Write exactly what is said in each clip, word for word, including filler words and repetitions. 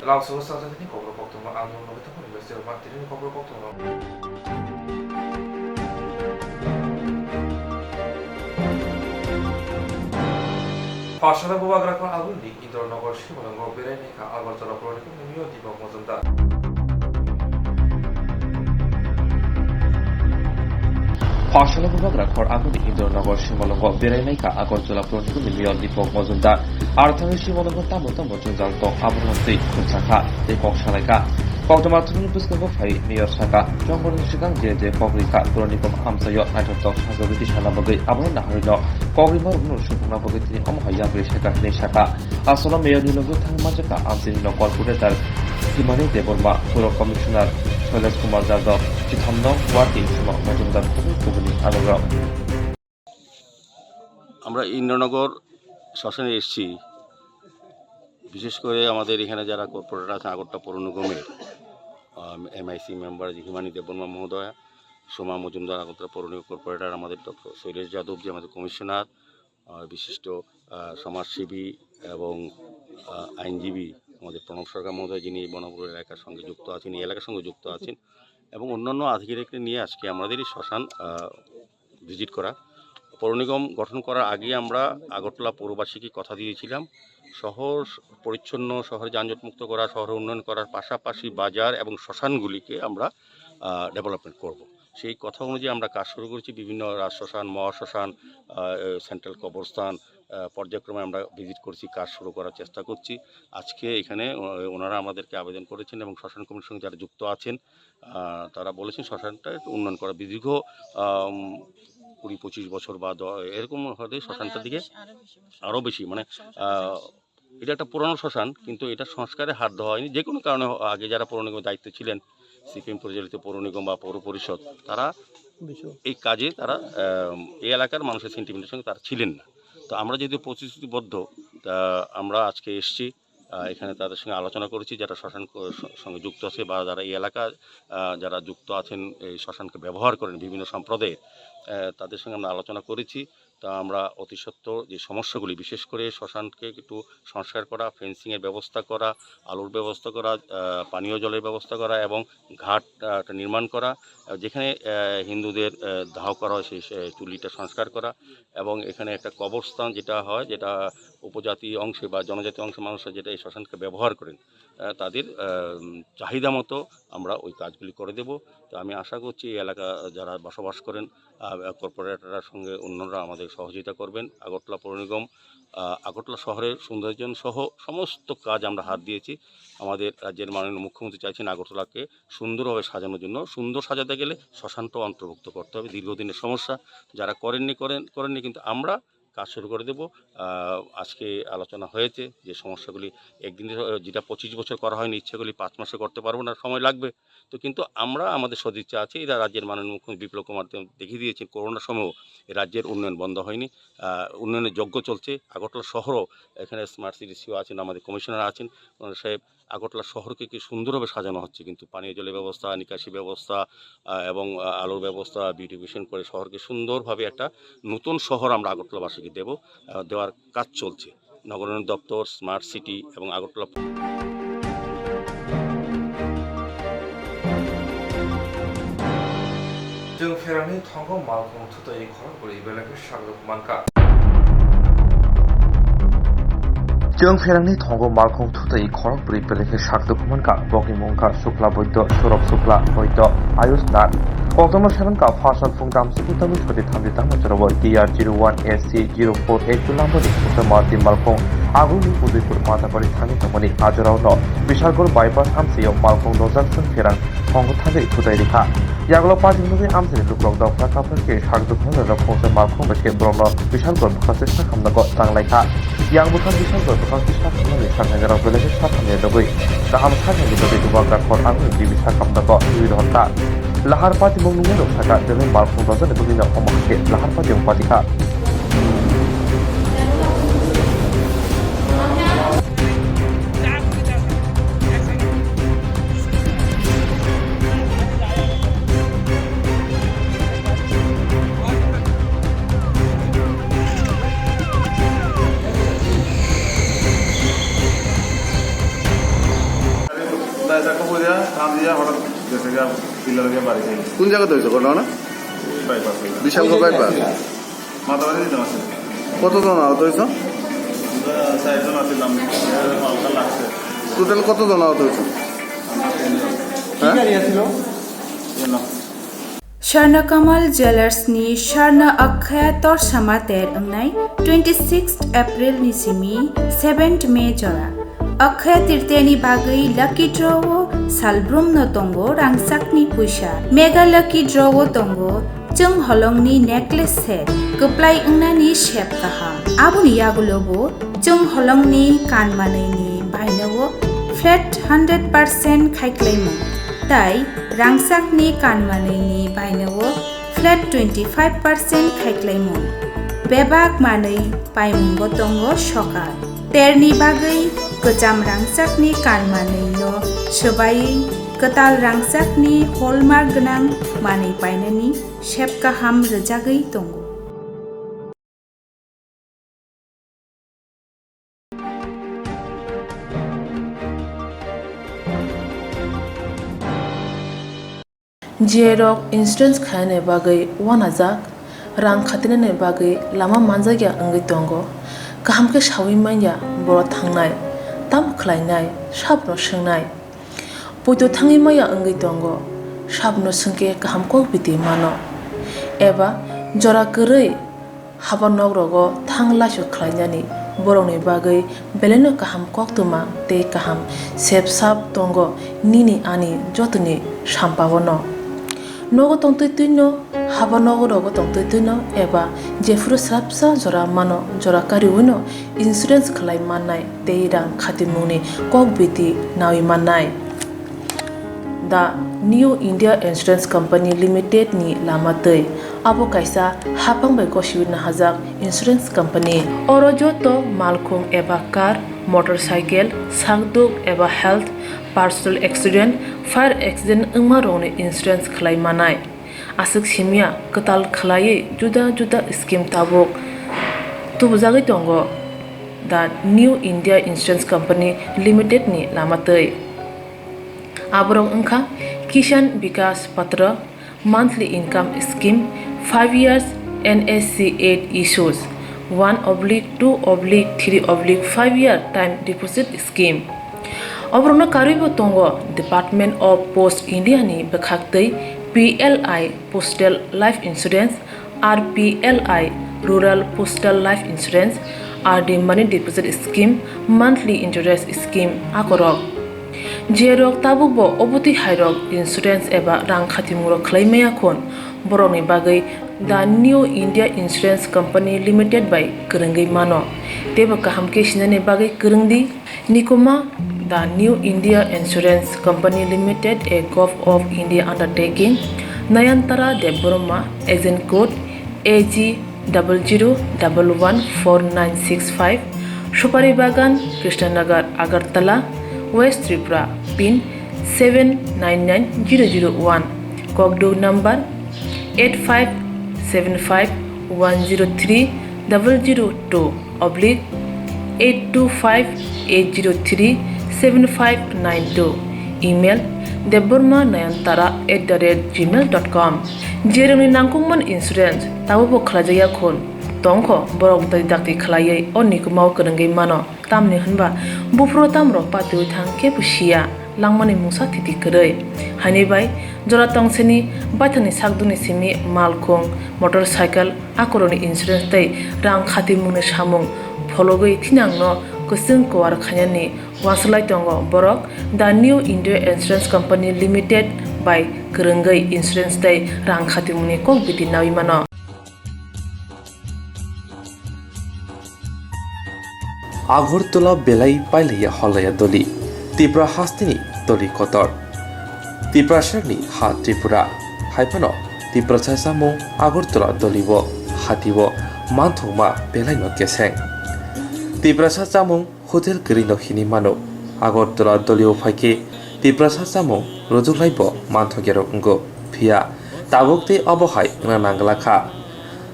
Lamsongo sajagani kokborok koktwma ang nwng nugwi tongmani Mister Martin ni kokborok koktwma. Pharsana bubagra kho Agulni Indornagar Simalongo berai naikha Agartala Puranikum ni Mayor Deepak Majumdar. Pharsana bubagra khor Agulni Indornagar Simalongo berai naikha Agartala Puranikum ni Mayor Deepak Majumdar. Arthani Simalongo tamo tamo jwngjal tong abono twi khumsakha tei kok salaikha. Koktwma thumni bwskango phai Mayor sakha, chongborni swkang je je kok rikha, boroni kok amchaio naithotok sajagwi tisana bagwi abono naharino kok rima rokno supungna bagwi tini omo hai yapri sakha hinwi sakha. Asolo Mayorni logi thangwi manjakha amchaini nokol Corporator Himani Debbarma, Puro Commissioner Shailesh Kumar Jadhav, chitham nong ward ni Suma Majumdar kubui kubuni anorok. আমরা ইন্দ্রনগর শ্মশানে এসেছি, বিশেষ করে আমাদের এখানে যারা কর্পোরেটর আছেন আগরতলা পৌর নিগমের, আম, এমআইসি মেম্বার হিমানি দেববর্মা মহোদয়া, সোমা মজুমদার আগরতলা পৌর নিগম কর্পোরেটর, আমাদের ডক্টর শৈলেশ যাদব যে আমাদের কমিশনার, আহ, বিশিষ্ট, আহ, সমাজসেবী এবং, আহ, আইনজীবী আমাদের প্রণব সরকার মহোদয়, যিনি এই বনপুর এলাকার সঙ্গে যুক্ত আছেন, এই এলাকার সঙ্গে যুক্ত আছেন, এবং অন্যান্য আধিকারিককে নিয়ে আজকে আমাদের এই শ্মশান, আহ, ভিজিট করা। পৌর নিগম গঠন করার আগে আমরা আগরতলা পৌরবাসীকে কথা দিয়েছিলাম, শহর পরিচ্ছন্ন, শহরে যানজটমুক্ত করা, শহরে উন্নয়ন করার পাশাপাশি বাজার এবং শ্মশানগুলিকে আমরা, আহ, ডেভেলপমেন্ট করব। সেই কথা অনুযায়ী আমরা কাজ শুরু করেছি। বিভিন্ন রাজ শ্মশান, মহাশ্মশান, আহ, সেন্ট্রাল কবরস্থান, আহ, পর্যায়ক্রমে আমরা ভিজিট করছি, কাজ শুরু করার চেষ্টা করছি। আজকে এখানে ও-, ওনারা আমাদেরকে আবেদন করেছেন এবং শ্মশান কমিটির সঙ্গে যারা যুক্ত আছেন, আহ, তারা বলেছেন শ্মশানটা একটু উন্নয়ন করা। দীর্ঘ, আম, কুড়ি পঁচিশ বছর বা দ-, এরকম হলে না, না, শ্মশানটার আরো দিকে বেশি, আরো বেশি বছর। আরো বেশি, মানে, একশো বছর আহ, বেশি। এটা একটা পুরানো শ্মশান, কিন্তু এটা সংস্কারে হাত দেওয়া হয়নি। যে কোনো কারণে হ-, আগে যারা পৌর নিগমের দায়িত্বে ছিলেন, সিপিএম পরিচালিত পৌর নিগম বা পৌর পরিষদ, তারা এই কাজে তারা, আম, এই এলাকার মানুষের সেন্টিমেন্টের সঙ্গে তারা ছিলেন না। তো আমরা যেহেতু প্রতিশ্রুতিবদ্ধ, তা আমরা আজকে এসছি। আহ, এখানে তাদের সঙ্গে আলোচনা করেছি, যারা শ্মশান ক-, স-, সঙ্গে যুক্ত আছে বা যারা এই এলাকা, আহ, যারা যুক্ত আছেন, এই শ্মশানকে ব্যবহার করেন বিভিন্ন সম্প্রদায়ের, আহ, তাদের সঙ্গে আমরা আলোচনা করেছি। তা আমরা অতি সত্বর যে সমস্যাগুলি, বিশেষ করে শ্মশানকে একটু সংস্কার করা, ফেন্সিংয়ের ব্যবস্থা করা, আলোর ব্যবস্থা করা, আহ, পানীয় জলের ব্যবস্থা করা এবং ঘাট, আহ, একটা নির্মাণ করা, আহ, যেখানে, আহ, হিন্দুদের, আহ, দাহ করা হয় সেই, সেই চুল্লিটা সংস্কার করা এবং এখানে একটা কবরস্থান যেটা হয়, যেটা উপজাতি অংশে বা জনজাতি অংশের মানুষরা যেটা এই শ্মশানকে ব্যবহার করেন, আহ, তাদের, আহ, উম, চাহিদা মতো আমরা ওই কাজগুলি করে দেব। তো আমি আশা করছি এই এলাকা যারা বসবাস করেন, আহ, কর্পোরেটররা সঙ্গে অন্যরা আমাদের সহযোগিতা করবেন। আগরতলা পৌর নিগম, আহ, আগরতলা শহরের সৌন্দর্যায়ন সহ সমস্ত কাজ আমরা হাত দিয়েছি। আমাদের রাজ্যের মাননীয় মুখ্যমন্ত্রী চাইছেন আগরতলাকে সুন্দরভাবে সাজানোর জন্য। সুন্দর সাজাতে গেলে শ্মশানটাও অন্তর্ভুক্ত করতে হবে। দীর্ঘদিনের সমস্যা, যারা করেননি করেন, করেননি, কিন্তু আমরা কাজ শুরু করে দেব। আহ, আজকে আলোচনা হয়েছে যে সমস্যাগুলি একদিনে, আহ, যেটা পঁচিশ বছর করা হয়নি, ইচ্ছেগুলি পাঁচ মাসে করতে পারবো না, সময় লাগবে। তো কিন্তু আমরা আমাদের সদিচ্ছা আছে, এরা রাজ্যের মাননীয় মুখ্যমন্ত্রী বিপ্লব কুমার দেব দেখিয়ে দিয়েছেন, করোনার সময়ও এই রাজ্যের উন্নয়ন বন্ধ হয়নি। আহ, উন্নয়নের যজ্ঞ চলছে। আগরতলা শহরও এখানে স্মার্ট সিটি সিইও আছেন, আমাদের কমিশনার আছেন, ওনার সাহেব আগরতলা শহরকে কি সুন্দরভাবে সাজানো হচ্ছে, কিন্তু পানীয় জলের ব্যবস্থা, নিকাশি ব্যবস্থা, আহ, এবং, আহ, আলোর ব্যবস্থা, বিউটিফিকেশন করে শহরকে সুন্দরভাবে একটা নতুন শহর আমরা আগরতলাবাসীকে দেব, আহ, দেওয়ার কাজ চলছে। নগরায়ণ দপ্তর, স্মার্ট সিটি এবং Agartala Chwng pherangni thongo malkhung thutwi khorokbrwi belai khe sakdok mankha. Chwng pherangni thongo malkhung thutwi khorokbrwi belai khe sakdok mankha. Bokni mung kha Sukla Boiddo, Surok Sukla Boiddo, Ayush Nath. Koktwma saran kha pharsal phung tamsukwi tangwi soti thamdi tangma chwrawo T R zero one S C zero four eight two number ni Sukla Martin malkhung Agulni Udaipur Matapari thangwi tongmani. Ajorao no Bishalgarh bypass amchaio malkhung dojak chwng pherang thongo thangwi thutai rikha. Yagulo patimungwi amchaini lukurok dopha kaphar khe sak dukha rok khungsa malkhung bai khe borokno Bishalgarh bwkhakse sakhamnago tanglaikha. Yang bwkhak Bishalgarh bwkhakse sakhamnani saknairok belai khe sakhamya dogwi kaham saknaini bagwi bubagra khor Agulni G B sakhamnago twiwi rohorkha. Lahar patimung nungwi rok sakha, belai malkhung dojani bagwino omo hai khe lahar patimung patikha. দিয়া হঠাৎ গেছে গিয়া, পিলার গিয়া বাড়ি খাই গেছে। কোন জায়গাতে হয়েছে ঘটনা? এই বাইপাসে। বিশালগড় বাইপাস? মাতাবাড়ি দিতে মাসে। কতজন আহত হয়েছে? আমরা চারজন আছিলাম, এর হালকা লাগছে। টোটাল কতজন আহত হয়েছে? আমরা তিনজন। হ্যাঁ? কি গাড়ি আছিল? এ না। Swarnakamal Jewellers ni Swarna Akshaya Torsama ter wngnai twenty sixth April ni simi seventh May jora. Akshaya Tritiya ni bagwi lucky draw o salbrum no tongo rangchak ni puisa. Mega lucky draw o tongo chwng holong ni necklace set kwplai wngnani sep kaham. Aboni yagulo bo chwng holong ni kan manwi ni baino o flat hundred percent khaiklaimung. Tai rangchak ni kan manwi ni baino o flat twenty five percent khaiklaimung. Bebak manwi paimungo tongo sokar. Terni bagwi kwcham rangchakni kan manwino swbaiwi kwtal rangchakni hallmark gwnang manwi painani sep kaham rwjagwi tongo. Jerok insurance khainani bagwi uanajak, rang khatinani bagwi lama manjakya wngwi tongo. Kaham khe saui manya borok thangnai, tamo khlainai, sabno swngnai. Poito thangwi manya wngwi tongo, sabno swngkhe kaham kok biti mano. Eba jora kwrwi haba nok rogo thang laisu khlainani borokni bagwi belaino kaham koktwma tei kaham sep sap tongo nini ani jotoni sampao no. Nogo tongtwi twino, haba nogo rogo tongtwi twino eba jephuru swrapsa jora mano jora kariwino insurance khlai mannai tei rang khatimungni kok biti nawi mannai. The New India Insurance Company Limited ni lama twi. Abo kaisa haphang bai gosiwi nahajak insurance company. Oro joto malkhung eba car, motorcycle, sakduk eba health, personal accident, fire accident wngma rokni insurance khlai manai. Aswk simya kwtal khlaiwi juda juda scheme tabuk tubujagwi tongo The New India Insurance Company Limited ni lama twi. Aborok wngkha Kisan Vikas Patra, monthly income scheme, five years N S C eight issues, one oblique two oblique three oblique five year time deposit scheme. Oborokno karwibo tongo Department of Post India ni bwkhaktwi P L I Postal Life Insurance, R P L I, Rural Postal Life Insurance, R D Money Deposit Scheme, Monthly Interest Scheme, akorok. Jerok tabukbo obotwi hairok insurance eba rang khatimungrok khlai maya khun, borokni bagwi The New India Insurance Company Limited bai kwrwngwi mano, teibo kaham khe sinani bagwi kwrwngdi. Nikuma, The New India Insurance Company Limited, a Govt of India undertaking, Nayantara Debbarma, agent code A G double zero double one four nine six five, Supari Bagan, Krishnanagar, Agartala, West Tripura, pin seven nine nine zero zero one, Kokduk number eight five seven five one zero three double zero two oblique eight two five eight zero three seven five nine two, email debbarma nayantara at the rate gmail dot com. Jerokni nangkukmani insurance tabukbo khlaijakya khun tongkho, borok dakti dakti khlaiwi o nikumao kwrwngwi mano. Tamni hwnba buphuru tamrok patiui thang kebo siya, langmani mungsa thiti kwrwi. Haini bai jora tongsini baithangni sakdukni simi malkhung, motorcycle, akorokni insurance tei rang khatimungni samung phologwi thinangno kwchwng kuar khainani uansuk lai tongo borok The New India Insurance Company Limited bai kwrwngwi insurance tei rang khatimungni kok biti naui mano. Agartala belai pailaiya holaiya doli, Tripura hasteni doli kotor. Tiprasarni ha Tripura, hai phano Tiprasa chamung Agartala dolibo, hatibo manthokma belaino keseng. Tiprasa chamung hotel kwrwino hinwi mano. Agartala dolio phaikhe Tiprasa chamung rwjuklaibo manthokya rok wngo. Phiya tabuk tei obo hai wngna nangla kha.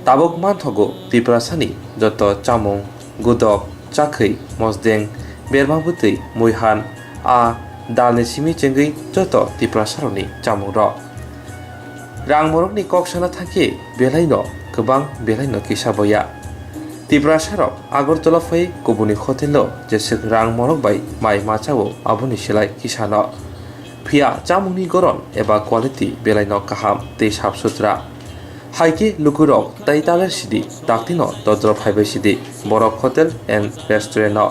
Tabuk manthogo Tiprasani joto chamung, gudok, chakhwi, mosdeng, berma bwtwi, muihan, a dalni simi chengwi joto Tiprasarokni chamungrok. Rang morokni kok sana thangkhe belaino kwbang, belaino kisa boya. Tiprasarok Agartala phai kubuni hotelo jeswk rang morok bai mai ma chao, aboni silai kisano. Phiya chamungni goron eba quality belaino kaham tei sap sutra. Hai khe lukurok tai taler sidi, daktino dodro phaibai sidi Borok Hotel and Restaurant-o.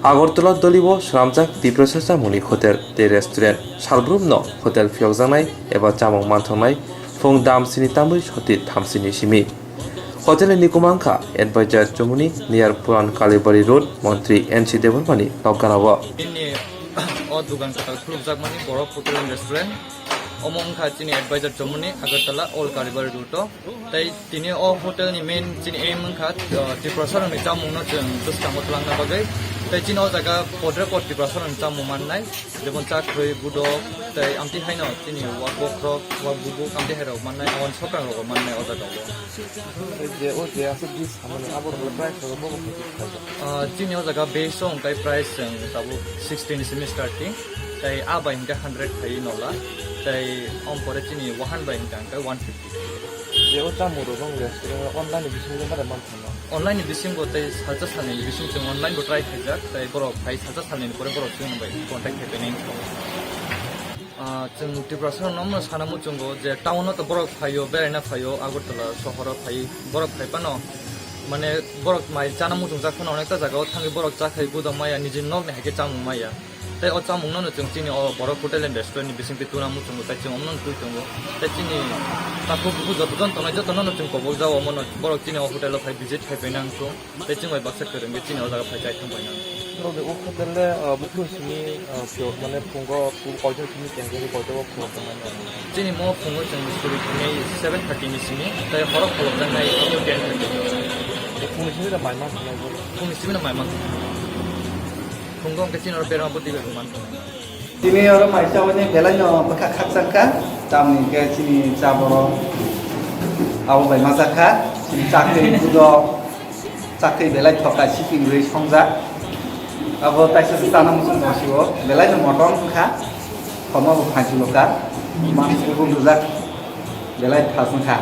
Agartala Dolibo swnamjak Tiprasa chamungni hotel tei restaurant. Salbrumno hotel phiyokjaknai eba chamung manthoknai phung dam sini tamwi soti thamsini simi. Hotelni nikuma wngkha Advisor Chomoni, near Puran Kalibari Road, Montri N C Debbarmani nokganao. Bini o dugan kwtal khulukjakmani Borok Hotel and Restaurant. Omo wngkha chini Advisor Chomoni, Agartala, Old Kalibari Road o. Tei tini o hotel ni main chini aim wngkha, uh, Tiprasarokni chamungno chwng bwskango twlangna bagwi. Tei chini o jaga podre pod Tiprasarokni chamung mannai, jemon chakhwrwi, budok, tei amtwi haino chini wak bokhorok, wak bubuk, amtwi hairok mannai, aboni sokrangrokbo mannai o jagao. Je o je aswk dis samani abo rokle price rok bo bo khaijak. Ah, chini o jaga base o hwnkhe price chwng tabuk sixty ni simi starting, tei a bai hwnkhe hundred phaiwi nola, tei om pore chini wahan bai hwnkhe hwnkhe one fifty. Je o chamung rok bang restaurant o online ni bisingo mada man thangma? Online ni bisingo tei salsa salnwi ni bising chwng online bo try khaijak, tei borok phai salsa salnwi ni pore borok chwng bai contact khai painai wngkha. Ah, chwng Tiprasarokno omono sana muchungo je town-o to borok phaio, beraina phaio, Agartala sohoro phai, borok phai phano, mane, borok mai chana muchungjak phano onekta jagao thangwi borok chakhai budok maya, nijini nokni hai khe chamung maya. Tei o chamungno chwng chini o Borok Hotel and Restaurant ni bisingtwi tuna muchungo, tei chwng omono twi tongo. Tei chini takhuk bukhuk joto jon tongnai, jotono chwng kobol jao, omono borok chini o hotel-o phai visit khai paina wngkhu. Tei chwng bai baksa kwrwngwi chini o jaga phai chai thang paina. Norok de o hotel le, ah, buphuru simi, ah, phiyok mane phungo koitor simi tengkhe koitor o phungo tongmani. Chini mo phungo chwng suri thangwi seven thirty ni simi, tei horo kholopjaknai ten thirty. O phungni simi da mai ma thangnai bo. Phungni simi da mai ma thangnai. Phungo hwnkhe chini oro berma bwtwi bai bo man thangnai. Tini oro mai chabani belai no bwkha khakchang kha, tamni hwnkhe chini cha borok abo bai ma cha kha, chini chakri budok, chakri belai thoka siping rwi songjak, abo taisa se chana muchung tong sio, belai no motom wngkha, khorma bo phainsulo kha, mask bo bujak. Belai thas wngkha.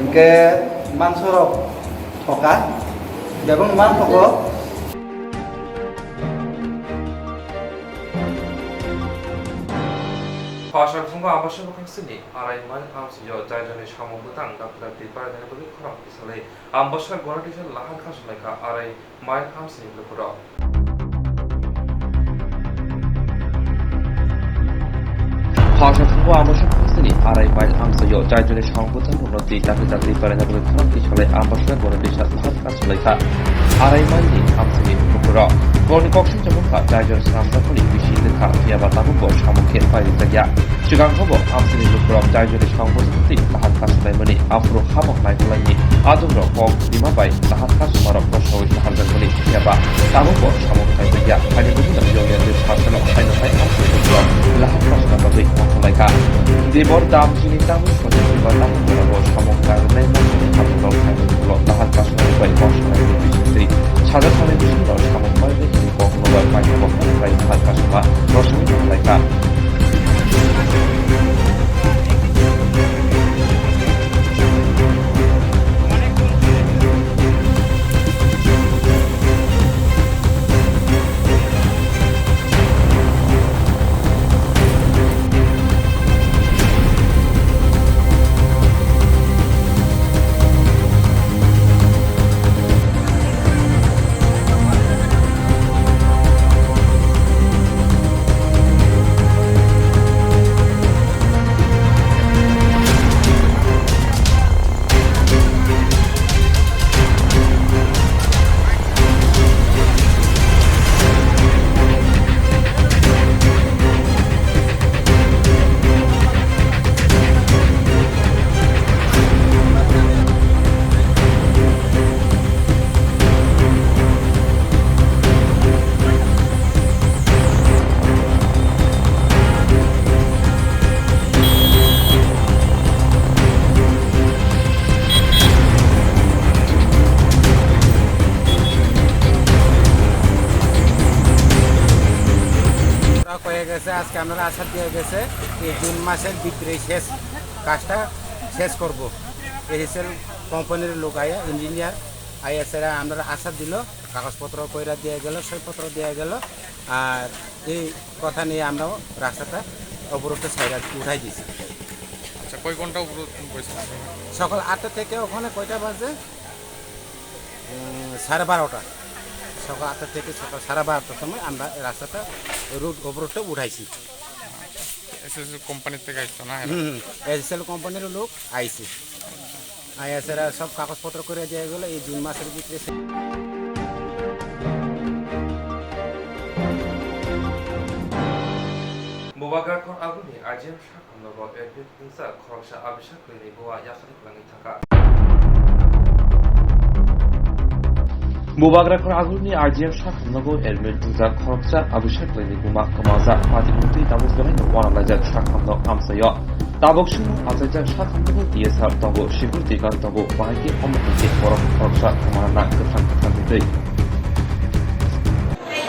Hwnkhe mansorok thoka, bebak manthogo. Phasar phungo Ambasa bwkhak sini arai mile amsio jaijoni samung bwtang dakti dakti parinani bagwi khorang tisalai Ambasa gwnatisa lahar kasu laikha arai mile amsini lukurok. Phasar phungo Ambasa bwkhak sini arai mile amsaio jaijoni samung bwtang rokno twi dakti dakti parinani bagwi khorang tisalai Ambasa gwnatisa lahar kasu laikha arai mile ni amsini lukurok. Borokni kok singcha wngkha jaijoni swnamjakmani bisi wngkha, phiyaba tabukbo samung khe pairijak ya. Swkangkhe bo amsini lukurok jaijoni samung bwtang twi lahar kasu laimani, aphuru habok naikolaini adongrok kok rima bai lahar kasumarok kosoui laharjakmani, phiyaba tabukbo samung kaijakya. Phaini bukhukno yongya tei sarsano haino hai amsini lukurok lahar kasuna bagwi mokolaikha. Tei bor dam chini tabuk sojak eba tabuk borok samung kairwnai mokoni habugrok hai ulo lahar kasuna bai kosoui bisingtwi sajaknani bisingno samung bai bai kok bai bai kok bai lahar kasuma kosoui mokolaikha. আমরা আশ্বাস দিয়ে গেছে এই জুন মাসের ভিতরে শেষ কাজটা শেষ করব। এসএসএল কোম্পানির লোক আয়া, ইঞ্জিনিয়ার আয়া, স্যার আমরা আশ্বাস দিল, কাগজপত্র কইরা দিয়ে গেল, সইপত্র দিয়ে গেল। আর এই কথা নিয়ে আমরাও রাস্তাটা অবরোধটা সাইডে উঠাই দিছি। আচ্ছা, কয় ঘন্টা অবরোধ হয়েছে? সকাল আটটা থেকে ওখানে কয়টা বাজে? উম, সাড়ে বারোটা। সকাল আটটা থেকে সকাল সাড়ে বারোটার সময় আমরা এই রাস্তাটা, রোড অবরোধটা উঠাইছি। এসএসএল কোম্পানি থেকে আসতো না এরা? হুম, হুম। এসএসএল কোম্পানির লোক আইছে। আইয়া এরা সব কাগজপত্র করে দিয়ে গেল এই জুন মাসের ভিতরে। Bubagra khor aguni R G M Shakham nogo admit wngjak khoroksa abisa kwrwini buma yakarwi kwlangwi thangkha. Bubagra khor agurni R G M Shakham nogo admit wngjak khoroksa abisa kwrwini buma kwmajak pati mungtwi tabuk belai no uanalaijak Shakham no amchaio. Tabuk chwngno achaijak Shakham nogo T S R tongo, security guard tongo, bahai khe omo hai khe borok khoroksa kwmana kwthang kwthang twi.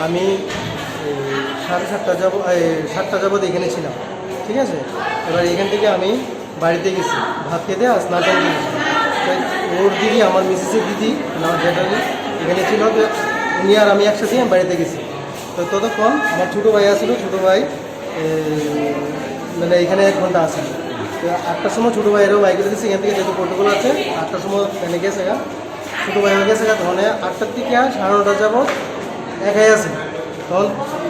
আমি এই সাড়ে সাতটা যাব, এই সাতটা যাবত এখানে ছিলাম, ঠিক আছে? এবার এখান থেকে আমি বাড়িতে গেছি, ভাত খেতে আর স্নান টান করেছি। তো ওর দিদি, আমার মিসেসের দিদি, মানে আমার জেঠানি এখানে ছিল, তো উনি আর আমি একসাথেই আমি বাড়িতে গেছি। তো ততক্ষণ আমার ছোটো ভাই আসলো, ছোটো ভাই এই, মানে এখানে এক ঘন্টা আছে। তো আটটার সময় ছোটো ভাইয়েরও বাইক করে দিচ্ছে, এখান থেকে যেহেতু প্রোটোকল আছে, আটটার সময় ট্রেনে গেছে গা। ছোটো ভাই হয়ে গেছে গা, তখন আটটার থেকে সাড়ে নটা যাবত একাই আছে। তখন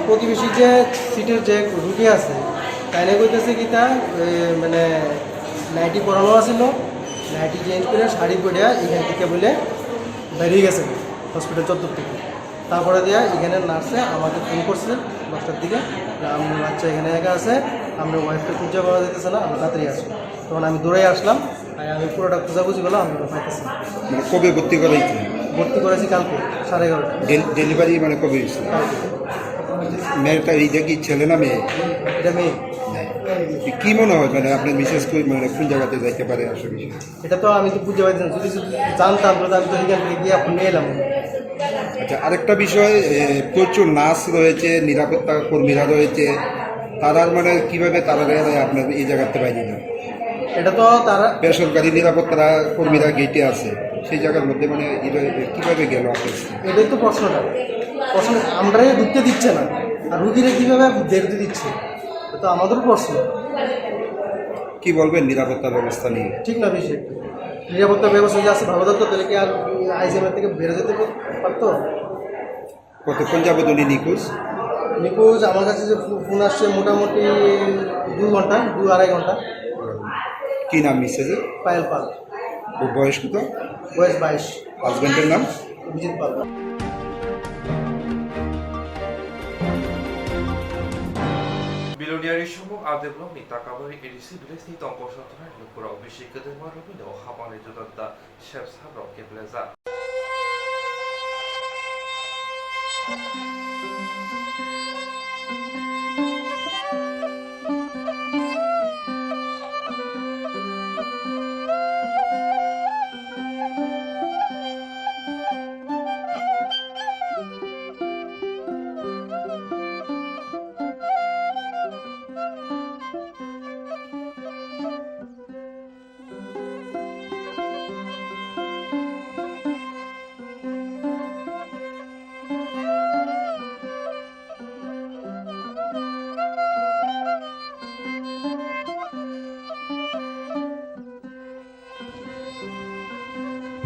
প্রতিবেশী যে সিটের যে রুগী আছে, তাই নিয়ে কইতেছে কি তা, এ, মানে নাইটি পরানো আছিল, নাইটি চেঞ্জ করে শাড়ি পরে এখান থেকে বলে বেরিয়ে গেছে হসপিটাল চত্বর থেকে। তারপরে দিয়া এখানে নার্সে আমাকে ফোন করছে দশটার দিকে, যে, "আপনার বাচ্চা এখানে একা আছে, আপনার ওয়াইফকে খুঁজে পাওয়া যাইতেছে না, আপনি তাড়াতাড়ি আসুন।" তখন আমি দৌড়াই আসলাম, আর আমি পুরোটা খোঁজাখুঁজি করলাম, আমি কোনো পাইতেছি না। মানে কবে ভর্তি করাইছিলেন? ভর্তি করেছি কালকে সাড়ে এগারোটা। ডেল-, ডেলিভারি মানে কবে হয়েছিল? কালকে। মেয়েটা এই যে কি ছেলে না মেয়ে? এটা মেয়ে। মেয়ে। কি মনে হয়, মানে আপনার মিসেস কই, মানে কোন জায়গাতে যাইতে পারে আসলে? এটা তো আমি তো বুঝতে পারছি না, যদি, যদি জানতাম তাহলে আমি তো এখান থেকে গিয়ে এখন নিয়ে এলাম। আচ্ছা, আরেকটা বিষয়, এ, প্রচুর নার্স রয়েছে, নিরাপত্তা কর্মীরা রয়েছে, তারার মানে কিভাবে তারা আপনার এই জায়গাতে বাইরে না? এটা তো তারা বেসরকারি নিরাপত্তা কর্মীরা গেটে আছে, সেই জায়গার মধ্যে মানে এটা কিভাবে গেল আপনার? এটাই তো প্রশ্নটা, প্রশ্ন আমরাই ঢুকতে দিচ্ছে না, আর রুগীরা কিভাবে বেরোতে দিচ্ছে, এটা তো আমাদেরও প্রশ্ন। কি বলবেন নিরাপত্তা ব্যবস্থা নিয়ে? ঠিক না বিষয়। নিরাপত্তা ব্যবস্থা যদি আসে ভালো থাকতো, তাহলে কি আর আইজিএমআর থেকে বেরো যেতে পারতো? কতক্ষণ যাবত উনি নিখোঁজ? নিখোঁজ আমার কাছে যে ফো-, ফোন আসছে মোটামুটি দুই ঘন্টা, দুই আড়াই ঘন্টা। কি নাম মিসেসের? পায়েল পাল। ও বয়স কত? বয়স বাইশ। হাজবেন্ডের নাম? অভিজিৎ পাল। Bilonia Risomung R D block ni Takabari A D C village ni tongkol sottonai lukurok bisi kwdwma romwi no hapangni juda juda sep saprok kepelajak.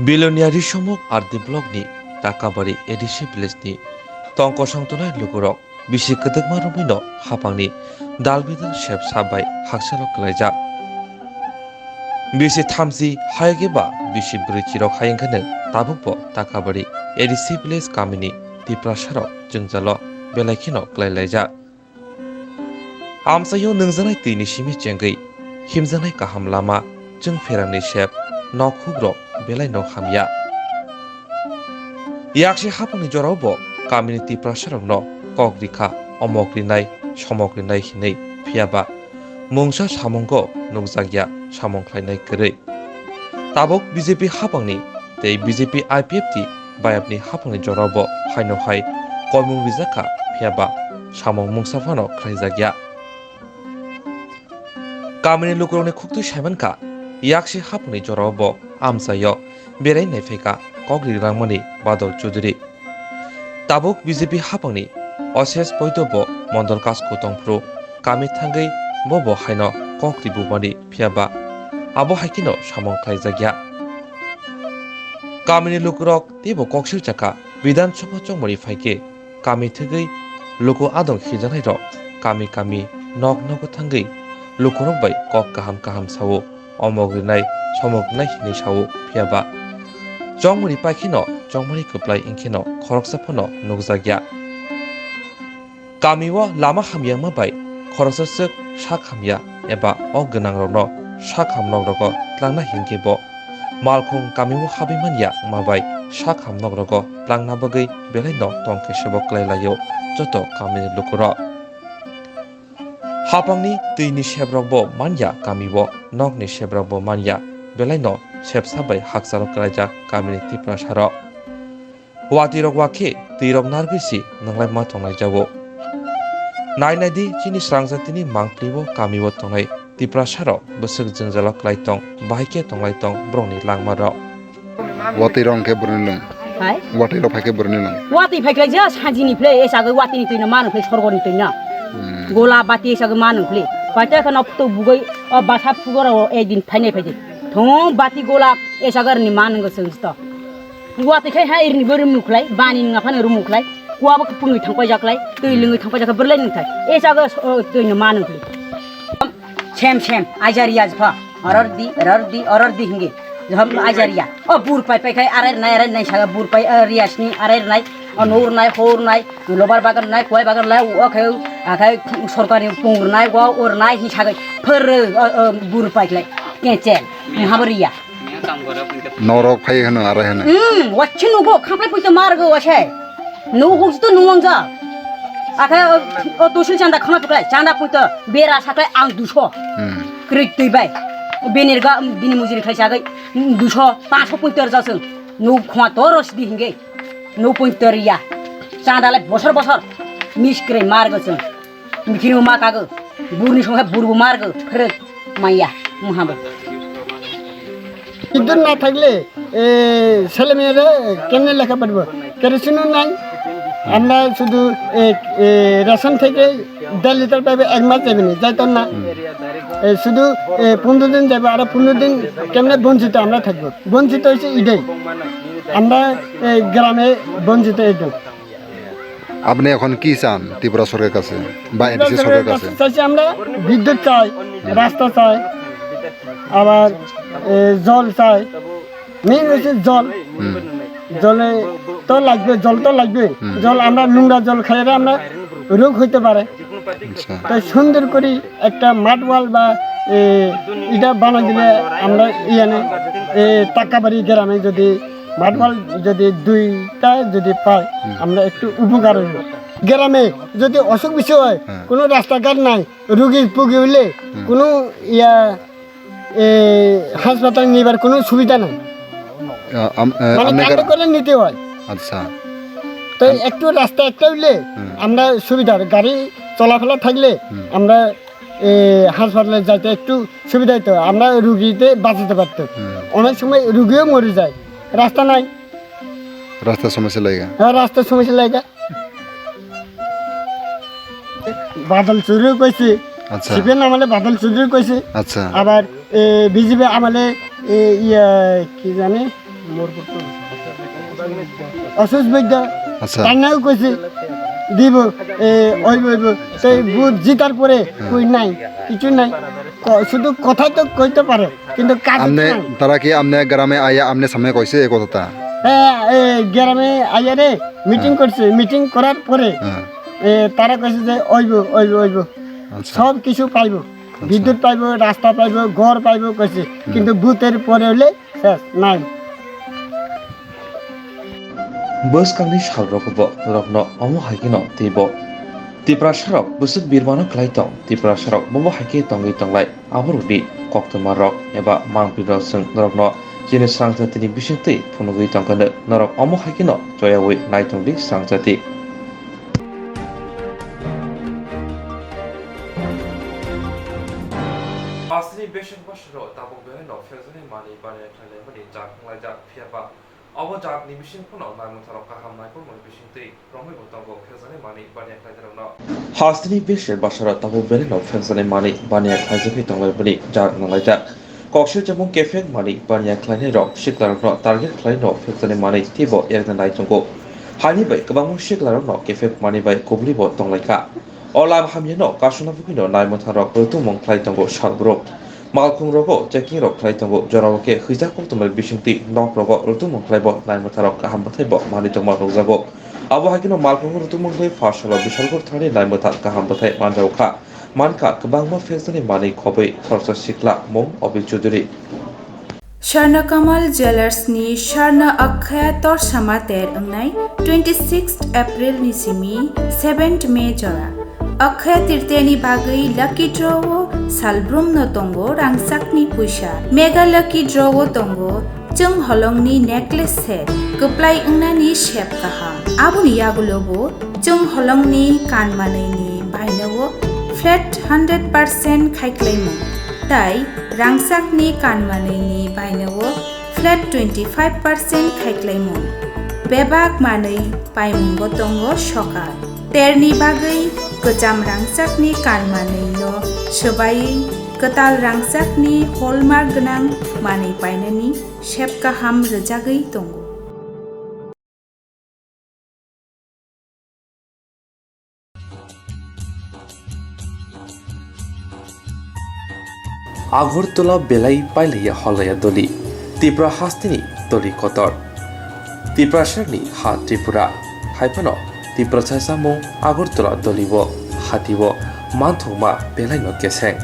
Bilonia Risomung R D block ni Takabari A D C village ni tongkosong tongnai lukurok bisi kwdwkma romwino hapangni dalbidal sep sap bai hakchalo kwlaijak. Bisi thamchi hayokhe ba bisi bwrwi chirok hayung kheno tabukbo Takabari A D C village kamini Tiprasarok jwngjalo belai kheno kwlailaijak. Amchaio nwngjaknai twini simi chengwi himjaknai kaham lama, chwng pherangni sep, nok hukrok belai no hamya. Yaksi hapangni jorao bo kamini Tiprasarokno kok rikha, omok rinai, somok rinai hinwi, phiyaba mungsa samungo nukjakya samung khlainai kwrwi. Tabuk B J P hapangni tei B J P I P F T bayapni hapangni jorao bo haino hai koimung rijak kha, phiyaba samung mungsa phano khlaijakya. Kamini lukurokni khuktwi saimankha, yaksi haphangni jorao bo amchaio berai naiphaikha kok rirangmani Badal Chudhury. Tabuk B J P haphangni Osesh Boido bo mondol kasku tongphuru kami thangwi bo bo haino kok ribumani phiyaba abo hai kheno samung khlaijakya. Kamini lukurok teibo kok siljakha Bidhan Sabha chongmani phaikhe kami thwgwi luku adong khijaknairok kami kami nok nogo thangwi lukurok bai kok kaham kaham sao, omok rinai, somok rinai hinwi sao, phiyaba chongmani paikheno chongmani kwplai wngkheno khoroksa phano nukjakya. Kamio lama hamya wngma bai khoroksa swk sak hamya eba o gwnangrokno sak ham nokrogo tlangna hinkhe bo malkhung kamio habwi manya wngma bai sak ham nokrogo tlangna bagwi belaino tongkhe sebo klai laio joto kamini lukurok. Hapangni twini sebrok bo manya kamio, nokni sebrok bo manya belaino sepsa bai hakchalo klaijak kamini Tiprasarok. Watwi rok wakhe twi rok nargwi si nwnglai ma tonglai jago. Nai nai di chini srang jatini mangpli o kami o tongnai Tiprasa rok bwswk jwngjalo klai tong, bahai khe tonglai tong borokni langma rok. Watwi rok hwnkhe boroni lung. Hai? Watwi rok phaikhe boroni lung. Watwi phaiklai ja sanjini phle esagwi watini twino manu phle sorgoni twino. Hmm. Gola bati esagwi manu phle. Paita khano phuto bugoi o basa phugora o ekdin phainai phaidi. Thung bati gola esagwi ni manu go sengsto. Watwi khai ha irini bo rumukhlai, bani nungya phano rumukhlai, kuwa bo kwpwngwi thangpaijaklai, twi lwngwi thangpaijakha, bwrwlai nungthai. E chago, o, twino ma nungkhlai. Sem, sem, aijariya jepha. Oror di, oror di, oror di hingi. Jehom aijariya. O bur pai pai khai arai rwnai, arai rwnai saga bur pai, o, riyasni arai rwnai. O nur nai, hor nai, lobar bagan nai, kuwai bagan nai, o khai, akhai sorkari pung rwnai, o ur nai, hi sagai. Phar, o, o, bur pai khlai. Kechel. Habariya. Norok phai hwno, arai hwno. Hmm, wacche nugo, khapai puito margo wase. Nugo huksu to nungwang ja. Aka, o, o, tusul chanda khana tuklai, chanda puito, bera saklai ang duso. Hmm. Krik tui bai. Benir ga, bini mujuri khai sagai, duso, paso puito jasung. Nu khwa toros di hinge. Nu puito ya. Chanda lai bosor bosor. Miskre margo sung. Mikhirwi ma kago, burni songkha burbo margo, phrwk maya, muhabo. বিদ্যুৎ না থাকলে, এ, ছেলে মেয়েরা কেমনে লেখাপড়া পড়বে? কেরোসিনও নাই। আমরা শুধু, এ, এ, রেশন থেকে দেড় লিটার পাইবে, এক মাস যাবে না, যাইতো না। এ, শুধু, এ, পনেরো দিন যাবে, আর পনেরো দিন কেমনে বঞ্চিত আমরা থাকবো? বঞ্চিত হয়েছে এটাই। আমরা, এ, গ্রামে বঞ্চিত একদম। আপনি এখন কি চান ত্রিপুরা সরকারের কাছে বা এনটিসি সরকারের কাছে? চাইছি আমরা বিদ্যুৎ চাই, রাস্তা চাই, আবার, এ, জল চাই। মেইন হচ্ছে জল। হুম। জলে তো লাগবে, জল তো লাগবে। হুম। জল আমরা নোংরা জল খাইলে আমরা রোগ হইতে পারে। আচ্ছা। তাই সুন্দর করে একটা মাঠ ওয়াল বা, এ, এটা বানাই দিলে আমরা ইয়ানে, এ, তাক্কাবাড়ি গ্রামে যদি মাঠ ওয়াল যদি দুইটা যদি পাই, হুম। আমরা একটু উপকার হইব। গ্রামে যদি অসুখ বিসুখ হয়, হ্যাঁ। কোনো রাস্তাঘাট নাই, রুগী পুগী হইলে হুম। কোনো ইয়া, এ, হাসপাতালে নিবার কোনো সুবিধা নাই। আ, আম-, এ, মানে আপনি কান্দে গ্রা-, করে নিতে হয়। আচ্ছা। তো আম- একটু রাস্তা একটা হইলে হুম। আমরা সুবিধা হয়। গাড়ি চলাফেরা থাকলে হুম। আমরা, এ, হাসপাতালে যাইতে একটু সুবিধা হইতো, আমরা রুগীতে বাঁচাতে পারতো। হুম। অনেক সময় রুগীও মরে যায়, রাস্তা নাই। রাস্তার সমস্যা লাগা। হ্যাঁ, রাস্তার সমস্যা লাগা। বাদল চৌধুরী কইছে, আচ্ছা। সিপিএম আমলে বাদল চৌধুরী কইছে। আচ্ছা। আবার, এ, বিজেপি আমলে, এ, ইয়া, কি জানি? অসুস্থ বৈদ্য, আচ্ছা। তার নাও কইছে, দিব, এ, ওইব, ওইব। তো এই ভোট জিতার পরে হ্যাঁ। কই নাই, কিছু নাই। ক-, শুধু কথাই তো কইতে পারে, কিন্তু কাজ আপনি, নাই। তারা কি আপনি গ্রামে আইয়া আপনি সামনে কইছে এই কথাটা? হ্যাঁ, এ, গ্রামে আইয়া রে মিটিং হ্যাঁ। করছে, মিটিং করার পরে, হ্যাঁ। এ, তারা কইছে যে ওইব, ওইব, ওইব। আচ্ছা। সব কিছু পাইব। আচ্ছা। বিদ্যুৎ পাইব, রাস্তা পাইব, ঘর পাইব কইছে। হুম। কিন্তু ভোটের পরে হলে শেষ নাই। Bwskangni salrogo bo norokno omo hai kheno teibo Tiprasarok bwswk birmano klai tong, Tiprasarok bobo hai khe tongwi tonglai, aborokni koktwmarok eba mangpilrok chwng norokno chini srang jatini bisingtwi phunugwi tongkha hwnwi norok omo hai kheno choyaui naitongdi srang jati. Hasteni bwswk bwswk rok tabuk belai no phekjaknai manwi baniya khlainai mani jak wnglaijak, phiya ba abo jak ni bising phano naimwtharok kaham naikolmani bisingtwi romwi bo tongo phekjaknai manwi baniya khlainai rokno. Hasteni bwswk bwswk rok tabuk belai no phekjaknai manwi baniya khlaijagwi tonglaimani jak wnglaijak. Koksil chamung kephek manwi baniya khlainai rok sikla rokno target khlai no phekjaknai manwi teibo erna nai tongo. Haini bai kwbangma sikla rokno kephek manwi bai kubuli bo tonglaikha. O lama hamya no kasuna bwkhwino naimwtharok rwtwmung khlai tongo salbrum. Malkhung rogo checking rok khlai tongo, jorao khe hwijak koktwmani bisingtwi nok rogo rwtwmung khlai bo naimwtharok kaham bwthai bo manwi tongma nukjago. Abo hai kheno malkhung rwtwmung khlai pharsalo Bishalpur thani naimwthar kaham bwthai manjago kha. Mankha kwbangma phekjaknai manwi khobwi khoroksa sikla mung Obi Chuduri. Swarna Kamal Jewellers ni Swarna Akshaya Torsama ter wngnai twenty sixth April ni simi seventh May jora. Akshaya Tritiya ni bagwi lucky draw o salbrum no tongo rangchak ni puisa. Mega lucky draw o tongo chwng holong ni necklace set, kwplai wngnani sep kaham. Aboni yagulo bo chwng holong ni kan manwi ni baino o flat hundred percent khaiklaimung. Tai rangchak ni kan manwi ni baino o flat twenty five percent khaiklaimung. Bebak manwi paimungo tongo sokar. Terni bagwi kwcham rangchakni kan manwi no swbaiwi kwtal rangchakni hallmark gwnang manwi painani sep kaham rwjagwi tongo. Agartala belai pailaiya holaya doli, Tripura hasteni doli kotor. Tiprasarni ha Tripura, haiphano Tiprasa chamung Agartala doli o hati o manthokma belaino keseng.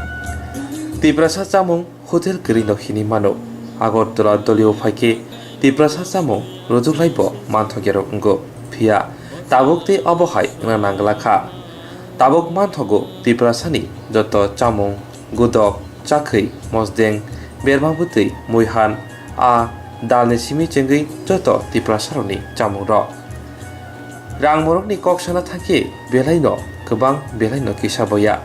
Tiprasa chamung hotel kwrwi no hini mano. Agartala doli o phaikhe Tiprasa chamung rwjuklai bo manthokya rok wngo. Phiya tabuk tei obo hai wngna nangla kha. Tabuk manthogo Tiprasani joto chamung, gudok, chakhwi, mosdeng, berma bwtwi, muihan, a dalni simi chengwi joto Tiprasarokni chamungrok. Rang morokni kok sana thangkhe belaino kwbang belaino kisa boya.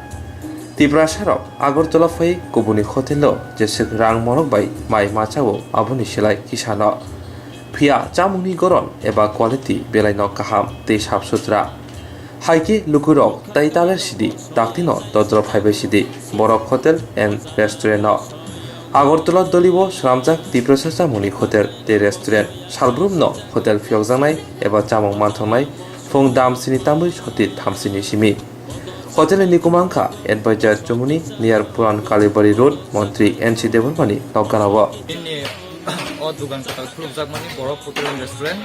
Tiprasarok Agartala phai kubuni hotelo jeswk rang morok bai mai machao aboni silai kisano. Phiya chamungni goron eba quality belaino kaham tei sap sutra. Haikhe lukurok tai taler sidi, daktino dodro phaibai sidi, Borok Hotel and Restaurant no. Agartala doli o swnamjak Tiprasa chamungni hotel tei restaurant. Salbrum no hotel phiyokjaknai eba chamung manthoknai phung dam sini tamwi soti thamsini simi. Hotel ni nikuma wngkha Advisor Chomoni near Puran Kalibari Road, Montri N C Debbarmani nokgana o. Bini o dugan kwtal khulukjakmani Borok Hotel and Restaurant.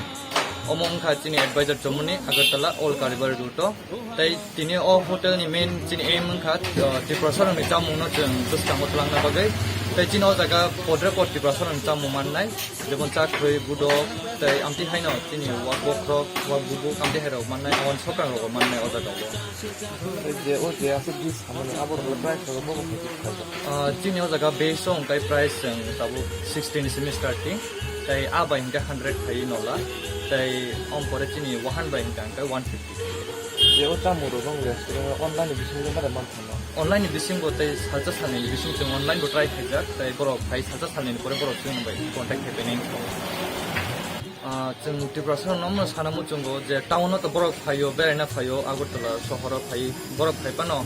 Omo wngkha chini Advisor Chomoni, Agartala, Old Kalibari Road o. Tei tini o hotel ni main chini aim wngkha, uh, Tiprasarokni chamungno chwng bwskango twlangna bagwi. Tei chini o jaga podre pod Tiprasarokni chamung mannai, jemon chakhwi, budok, tei amtwi haino chini wak bokhorok, wak bubuk, amtwi hairok mannai, aboni sokrangrokbo mannai o jaga o. Je o je aswk dis samani abo rwla price rok bo bo khaijak. Ah, chini o jaga base o hwnkhe price chwng tabuk sixty ni simi starting, tei a bai hwnkhe hundred phaiwi nola, tei om pore chini wahan bai hwnkhe hwnkhe one fifty. Je o chamung rok nong restaurant o online ni bisingo bare man thangma? Online ni bisingo tei salsa salnwi ni bising chwng online bo try khaijak, tei borok phai salsa salnwi ni pore borok chwng bai contact khai painai wngkha. Ah, chwng Tiprasa rok no sana muchungo je town o to borok phaio, beraina phaio, Agartala sohor o phai, borok phai phano,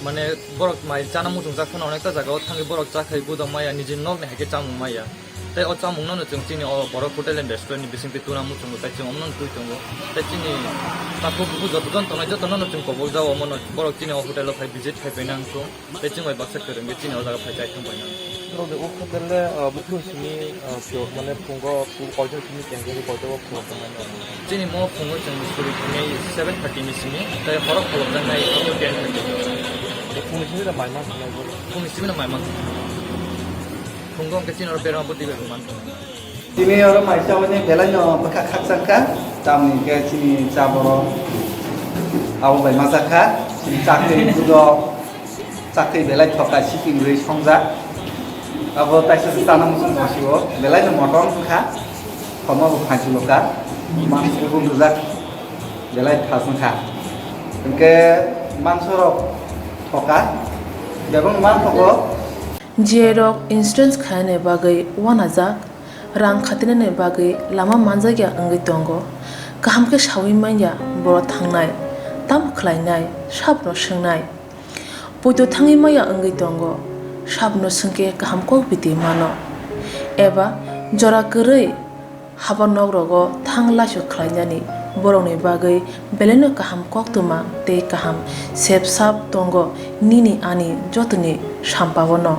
mane, borok mai chana muchungjak phano onekta jaga o thangwi borok chakhai budok maya, nijini nok ni hai khe chamung maya. Tei o chamung no chwng chini o Borok Hotel and Restaurant ni bisingtwi tuna muchungo, tei chwng omo no twi tongo. Tei chini takhuk bukhuk joto jon tongnai joto no chwng kobok jao, omo no borok chini o hotel o phai visit khai painai wngkha. Tei chwng bai baksa kwrwng khe chini o jaga phai chai thang painai. Norok de o hotel le, ah, buphuru simi, ah, phiyok mane phungo koijon simi tengkhe koijon o phungo tongmani. Chini mo phungo chwng suri thangwi seven thirty ni simi, tei horo kholopjaknai abo ten thirty. O phungo simi da mai man thangnai bo? Phungo simi da mai man thangnai. Phungo hwnkhe chini oro berma bwtwi bai man thangnai. Tini oro mai chabani belai no bwkha khakchang kha, tamni hwnkhe chini cha borok abo bai ma cha kha, chini chakri budok. Chakri belai thoka siping rwi songjak. Abo taisa se chana muchung tong sio. Belai no motom wngkha. Khomo bo phainsulo kha. Mangsi bo lujak. Belai thas wngkha. Hwnkhe mangso rok thoka. Bebak man thogo. Jerok insurance khainani bagwi uanajak, rang khatinani bagwi lama manjakya wngwi tongo. Kaham khe saui manya borok thangnai, tamo khlainai, sabono swngnai. Poito thangwi maya wngwi tongo, sabono swngkhe kaham kok biti mano. Eba jora kwrwi haba nok rogo thang laisu khlainani borokni bagwi belaino kaham koktwma tei kaham sep sap tongo nini ani jotoni sampaono.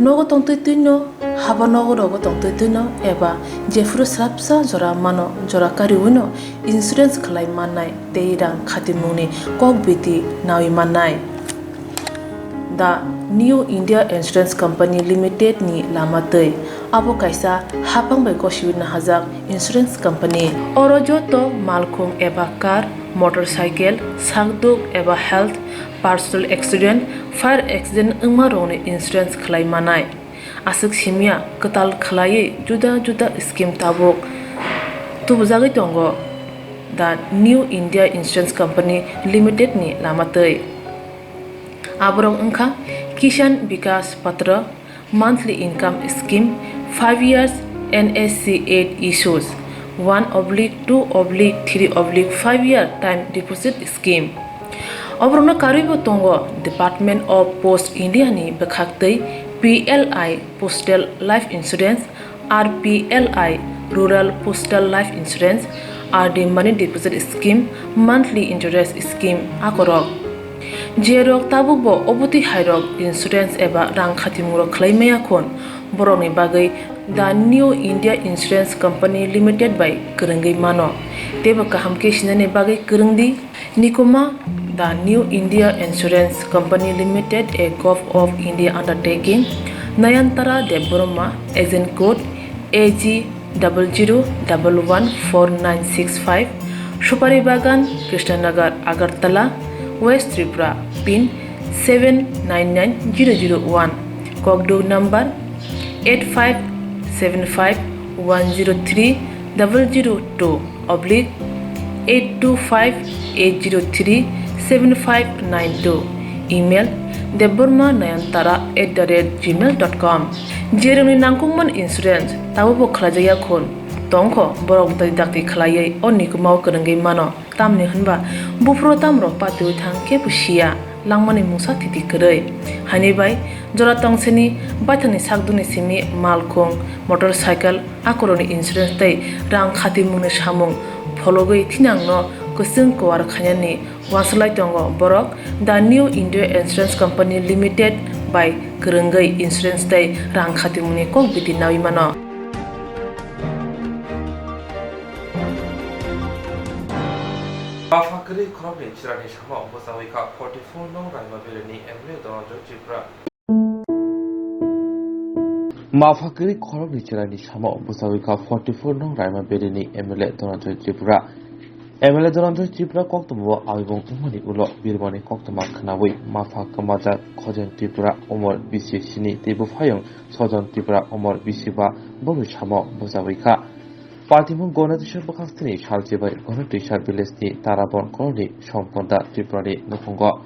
Nogo tongtwi twino, haba nogo rogo tongtwi twino eba jephuru swrapsa jora mano jora kariwino insurance khlai mannai tei rang khatimungni kok biti naui mannai. The New India Insurance Company Limited ni lama twi. Abo kaisa haphang bai gosiwi nahajak insurance company. Oro joto malkhung eba car, motorcycle, sakduk eba health, personal accident, fire accident wngma rokni insurance khlai manai. Aswk simya kwtal khlaiwi juda juda scheme tabuk tubujagwi tongo the New India Insurance Company Limited ni lama twi. Aborok wngkha Kisan Vikas Patra, monthly income scheme, five years N S C eight issues, one oblique two oblique three oblique five year time deposit scheme. Oborokno karwibo tongo Department of Post India ni bwkhak twi P L I Postal Life Insurance, R P L I Rural Postal Life Insurance, R D Money Deposit Scheme, Monthly Interest Scheme akorok. Jerok tabukbo obotwi hairok insurance eba rang khatimungrok khlai maya khun, borokni bagwi The New India Insurance Company Limited bai kwrwngwi mano. Teibo kaham khe sinani bagwi kwrwng di. Nikuma, The New India Insurance Company Limited, a Govt of India undertaking, Nayantara Debbarma, agent code A G double zero double one four nine six five, Supari Bagan, Krishnanagar, Agartala, West Tripura, pin seven nine nine zero zero one, kokduk number eight five seven five one zero three double zero two oblique eight two five eight zero three seven five nine two, email debbarma nayantara at the rate gmail dot com. Jerokni nangkukmani insurance tabukbo khlaijakya khun tongkho, borok dakti dakti khlaiwi o nikumao kwrwngwi mano. Tamni hwnba buphuru tamrok patiui thang kebo siya, langmani mungsa thiti kwrwi. Haini bai jora tongsini baithangni sakdukni simi malkhung, motorcycle, akorokni insurance tei rang khatimungni samung phologwi thinangno kwchwng kuar khainani uansuk lai tongo borok The New India Insurance Company Limited bai kwrwngwi insurance tei rang khatimungni kok biti naui mano. Mapha kwrwi khoroknwi chwraini samo bwchaui kha forty four nong Raima Valley ni M L A Dhananjay Tripura. Mapha kwrwi khoroknwi chwraini samo bwchaui kha forty four nong Raima Valley ni M L A Dhananjay Tripura. M L A Dhananjay Tripura koktwmao aibung wngmani ulo birmani koktwma khwnaui mapha kwmajak Khojen Tripura umor bisi sini tei buphayung Sojon Tripura umor bisi ba bwrwi samo bwchaui kha. Patimung Gonatwisa bwkhak sini salchi bai Gonatwisa village ni Tarabon koloni Somponda Tripura ni nukhungo.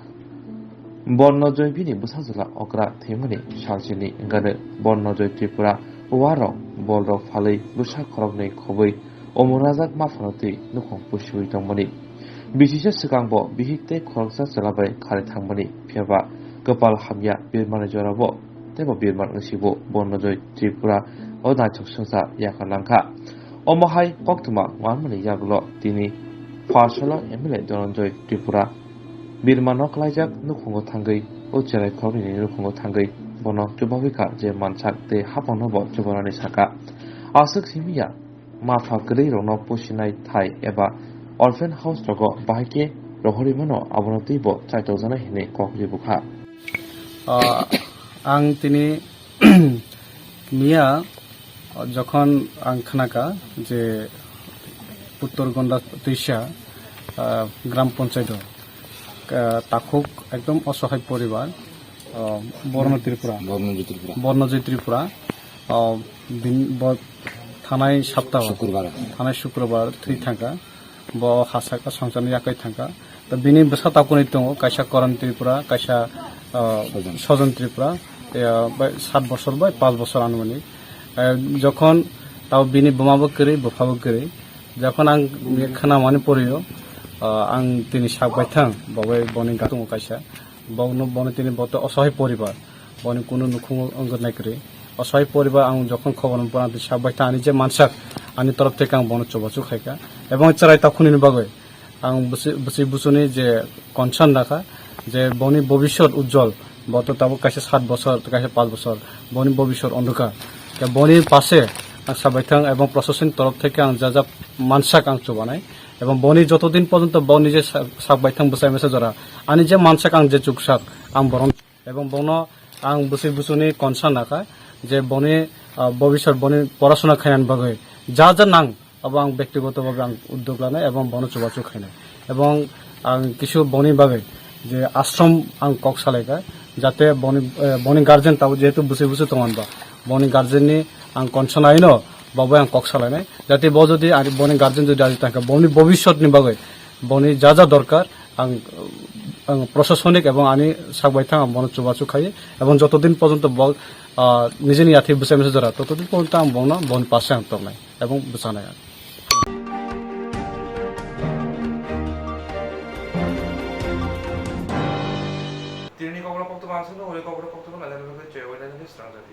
Bornojoy bini bwsajwla okra thwimani salchini wngkha. Bornojoy Tripura uarok bolrok phalwi bwsa khoroknwi khobwi omo rajak maphano twi nukhung pusiui tongmani. Bisisa swkang bo bihik tei khoroksa chwla bai kharwi thangmani, phiya ba kwpal hamya birmani jorabo teibo birman wngsibo Bornojoy Tripura o naithok swngchar yakar langkha. Omo hai koktwma manmani yagulo tini Pharsala M L A Dhananjay Tripura birmano klaijak nukhungo thangwi o cherai khoroknwini nukhungo thangwi bono chubawi kha je mansak tei haphangno bo chubanani saka. Aswk simi ya mapha kwrwi rokno pusinai thai eba orphan house rogo bahai khe rohorwi mano, abono twibo chaitokjaknai hinwi kok ribukha. Ah, ang tini miya jokhon ang khnaka je Uttor Gonda Twisa, ah, Gram Panchayat o, ah, takhuk ekdom osohai poribar, ah, Borno Tripura. Borno Tripura. Borno Tripura. Ah, bin-, bo thanai saptao. Shukurbar. Thanai Shukurbar thwi thangka. Bo hasaka songcharni yakai thangka. Da bini bwsa takhuknwi tongo, kaisa Koran Tripura, kaisa, ah, Sojon. Sojon Tripura. eh, bai sat bosor bai pas bosor anumanik. Eh, jokhon tao bini buma bo kwrwi, bupha bo kwrwi. Jokhon ang khwnamani porio, ah, ang tini sak baithang, bo bai boni gatungo kaisa. Bono, bono tini boto osohai poribar. Boni kunu nukhungo wngna kwrwi. Osohai poribar ang jokhon khobor mono, ang tini sak baithang, ani je mansak, ani torof theke ang bono chubachu khaikha. Ebong chwrai takhunini bagwi ang bwswi, bwswi bwswni je concern rakha, je boni bobiswt ujjol, bo to tabuk kaisa sat bosor, kaisa pas bosor, boni bobiswt ondhokar. Khe boni pase ang sabaithang ebong proshasoni torof theke ang ja ja mansak ang chubanai. Ebong boni joto din porjonto bo nije sa-, sak baithang bwsai masa jora, ani je mansak ang je chuksak, ang borom, ebong bono ang bwswi bwswni concern rakha je boni, ah, bobiswt boni porashona khainani bagwi ja ja nang, abo ang bektigoto bhabe ang uddog lanai ebong bono chubachu khainai. Ebong ang kisu boni bagwi je ashram ang kok salaikha, jate boni, eh, boni guardian tabo jehetu bwswi bwswi tongo ba, boni guardian ni ang concern aino, bo bai ang kok salainai. Jate bo jodi ani boni guardian jodi raji tangkha, boni bobiswt ni bagwi, boni ja ja dorkar, ang, ang proshashonik ebong ani sak baithang ang bono chubachu khai, ebong joto din porjonto bo, ah, nijeni yathai bwsai masa jora, toto din porjonto ang bono, boni pase ang tongnai ebong bwchanai ang. Tini kokborok koktwma ang swngo, hwnwi kokborok koktwma lailai lailai khe chwrai lailai khe swnamjadi.